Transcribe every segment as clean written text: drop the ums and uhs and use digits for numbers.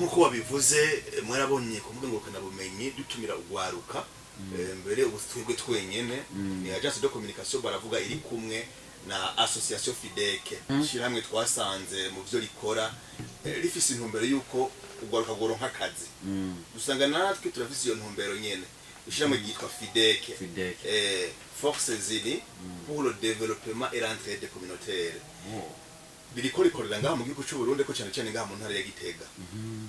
Nk'uko wabivuze, mwarabonye ku mbuga ngurukanabumenyi dutumira ugwaruka. Mbere ubu twebwe twenyene ni agence de communication baravuga iri kumwe na association FIDEC, ishyirahamwe twasanze mu byo rikora rifise intumbero y'uko ugwaruka rworonka akazi. Dusanga natwe turafise iyo ntumbero nyene. Ishyirahamwe ryitwa FIDEC. FIDEC. Forces Unies pour le développement et l'entraide communautaire. Oh. Biriko rikorera ngaha mu gihugu cy'u Burundi, ko cyane cyane ngaha mu ntara ya Gitega.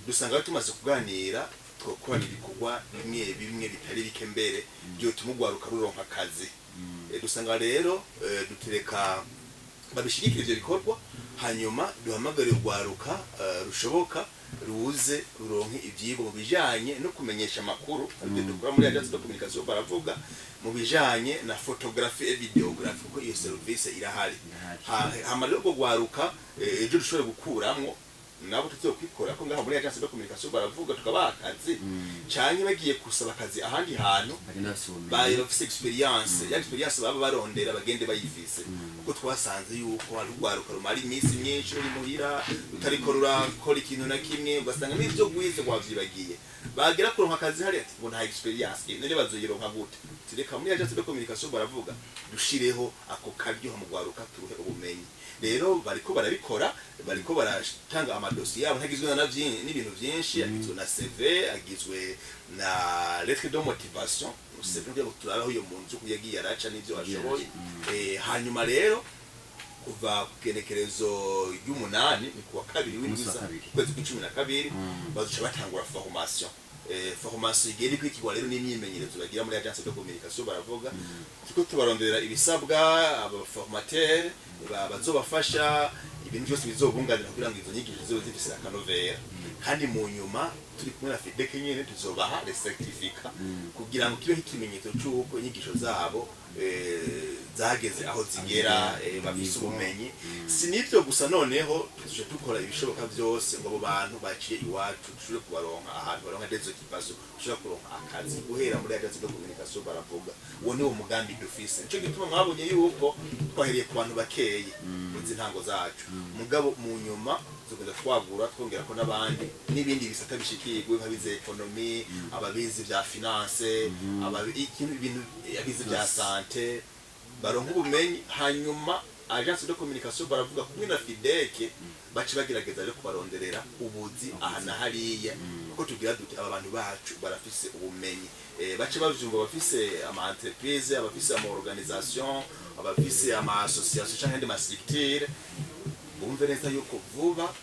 Dusanga rero tumaze kuganira twokorana ibikorwa bimwe bimwe bitari bike mbere byotuma ugwaruka ruronka akazi. Dusanga rero dutereka babishigikira ivyo bikorwa, hanyuma duhamagare urwaruka rushoboka ruze ruronke ivyigwa mu bijanye no kumenyesha amakuru, aribyo dukora muri agence de communication baravuga, mu bijanye na photographie et vidéographie, kuko iyo service irahari. Irahari. Hama rero urwo rwaruka ejo dushobore gukuramwo nabo tuzokwikora ko ngaho muri agence de communication baravuga tukabaha akazi, canke bagiye gusaba akazi ahandi hantu bagenda bafise ubumenyi. Baye bafise expérience, ya expérience baba barondera bagende bayifise, kuko twasanze yuko hari urwaruka rumara iminsi myinshi ruri muhira rutariko rurakora ikintu na kimwe, ugasanga n'ivyo rwize rwavyibagiye. Bagera kuronka akazi hariya ati ngo nta expérience, none bazoyironka gute? Tureka muri agence de communication baravuga dushireho ako karyo mu rwaruka, turuhe ubumenyi. Rero bariko barabikora, bariko baratanga amadosiye yabo. Ntagizwe na n'ibintu vyinshi, agizwe na CV, agizwe na lettre de motivation. CV kugira ngo turabe aho iyo muntu uko yagiye araca n'ivyo ashoboye. Hanyuma rero kuva ku genekerezo ry'umunani, ni kuwa kabiri Umunsi wa w'indwiza kabiri. ukwezi kw'icumi na kabiri, bazoca batangura formation. Formation igenda ikurikirwa rero n'imyimenyerezo bagira muri agence de communication baravuga. Turiko tubaronderera ibisabwa, abaformateur bazobafasha, ibintu byose bizobunganira kugira ngo izo nyigisho zibe zifise akanovera. Kandi mu nyuma turi kumwe na FIDEC nyene tuzobaha les certificats kugira ngo kibe nk'ikimenyetso c'uko inyigisho zabo zageze aho zigera, bafise ubumenyi. Si n'ivyo gusa, noneho tuje dukora ibishoboka byose ngo abo bantu baciye iwacu dushobore kubaronka ahantu baronka des occupations, dushobora kuronka akazi guhera muri agence de communication baravuga. Uwo ni wo mugambi dufise. Nico gituma mwabonye yuko twahereye ku bantu bakeyi izi ntango zacu, mugabo mu nyuma tugenda twagura, twongera ko n'abandi n'ibindi bisata bishikirwe, nk'abize économie, ababizi vya finance, ibintu abize vya santé, baronka ubumenyi. Hanyuma agence de communication baravuga kumwe na FIDEC baca bagerageza rero kubaronderera ubuzi aha na hariya, kuko tugira duti aba bantu bacu barafise ubumenyi. Bace bavyumva abafise ama entreprise, abafise ama organisation, abafise ama association canke andi ma structure, bumve neza yuko vuba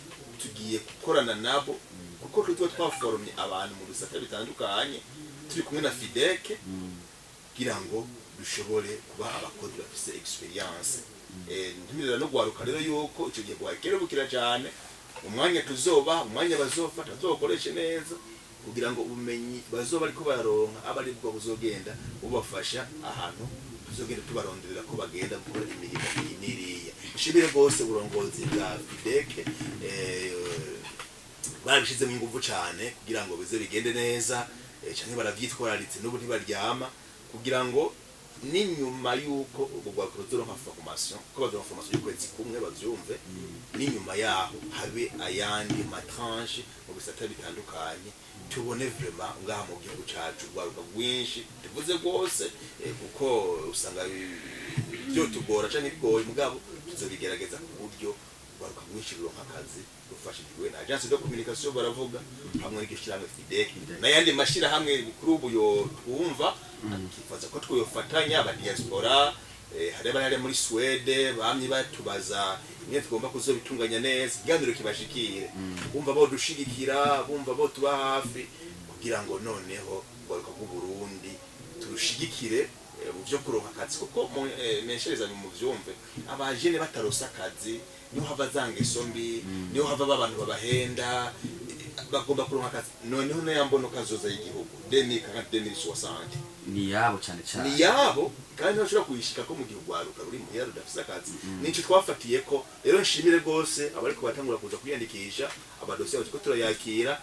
tugiye gukorana nabo, kuko tuba twaforomye abantu mu bisata bitandukanye turi kumwe na FIDEC kugira ngo dushobore kuba abakozi bafise expérience. Ntumirira no gwaruka rero yuko ico gihe gwakerebukira cyane umwanya tuzoba, umwanya bazofata bazokoreshe neza, kugira ngo ubumenyi bazoba ariko bararonka aba ari bwo buzogenda bubafasha ahantu tuzogenda tubaronderera ko bagenda gukora imirimo iyi n'iriya. Nshimire rwose uburongozi bwa FIDEC, barabishizemo ingufu cyane kugira ngo bize bigende neza, canke baravyitwararitse n'ubu ntibaryama, kugira ngo n'inyuma y'uko ubwo rwaruka ruzoronka formation, ko bazoronka formation y'ukwezi kumwe bavyumve, n'inyuma yaho habe ayandi ma tranche mu bisata bitandukanye, tubone vraiment ngaha mu gihugu cacu urwaruka rwinshi, tuvuze rwose, kuko usanga byo tugora canke bigoye, mugabo tuzobigerageza ku buryo urwaruka rwinshi ruronka akazi rufashijwe na agence de communication baravuga hamwe n'igishirahamwe FIDEC n'ayandi mashirahamwe kuri ubu yo twumva akifuza ko twoyofatanya, aba diaspora. Hari abari muri Suède bamye batubaza ingene tugomba kuzobitunganya neza, ikiganiro kibashikire, bumva bo dushigikira, bumva bo tuba hafi, kugira ngo noneho urwaruka rw'u Burundi turushigikire mu byo kuronka akazi, kuko meshereza mu vyumve, abajene batarose akazi niho hava za ngeso mbi, niho hava abantu babahenda. Bagomba kuronka akazi, noneho nayo mbono kazoza y'igihugu 2040, 2060 ni yabo cyane cyane. Ni yabo, kandi ntibashobora kuyishika ko mu gihe urwaruka ruri muhira rudafise akazi. Nico twafatiye ko rero. Nshimire rwose abariko batangura kuza kwiyandikisha. Amadosiye yacu ko turayakira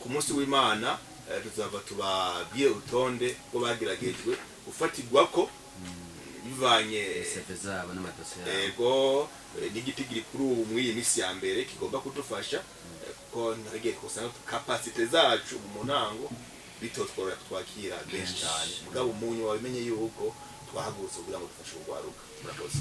ku munsi w'Imana, tuzava tubabwire urutonde rwo bageragejwe gufatirwako bivanye CV zabo n'amadosiye yabo. Ego, n'igitigiri kuri ubu muri iyi minsi ya mbere kigomba kudufasha. Kuko ntarigeye kusanga capacité zacu mu ntango bitotworora twakira benshi cyane. Mugabo umunyu wabimenye yuko twahagurutse kugira ngo dufashe urwaruka. Murakoze.